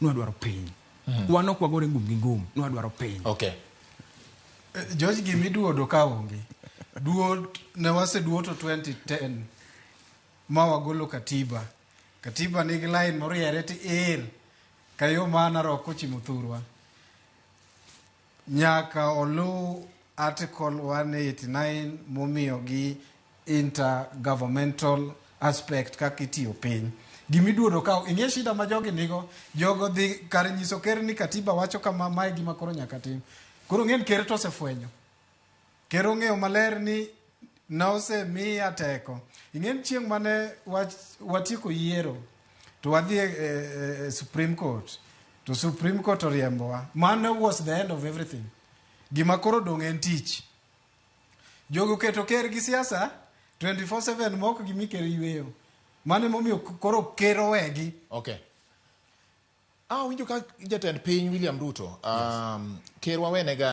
Nwadwaro piny. Wan ok wagore ngum gi ngum, nwadwaro piny. Okay. George, gima iduodo ka onge. Duod ne waseduoto 2010 ma wagolo katiba. Katiba nigi line moriere tir ka yo ma Narok kochimo thurwa. Nyaka oluw Article 189 momiyo gi intergovernmental aspect kaka itiyo piny. Gimiduodo ka ing'e shida ma jogi nigo, jogo dhi kar nyiso ker ni katiba wacho kama, mae gima koro nyaka tim. Koro ng'en ker to osefwenyo. Ker ong'eyo maler ni nosemiya teko. Ing'en chieng' mane watieko yiero to wadhi e Supreme Court to Supreme Court oriembowa. Mano was the end of everything. Gima koro dong' en tich. Jogo oketo ker gi siasa 24/7 mok gimi ker yueyo. Mano emomiyo koro ker owegi. Okay. Ah, winjo ka jatend piny William Ruto, ker wawenega.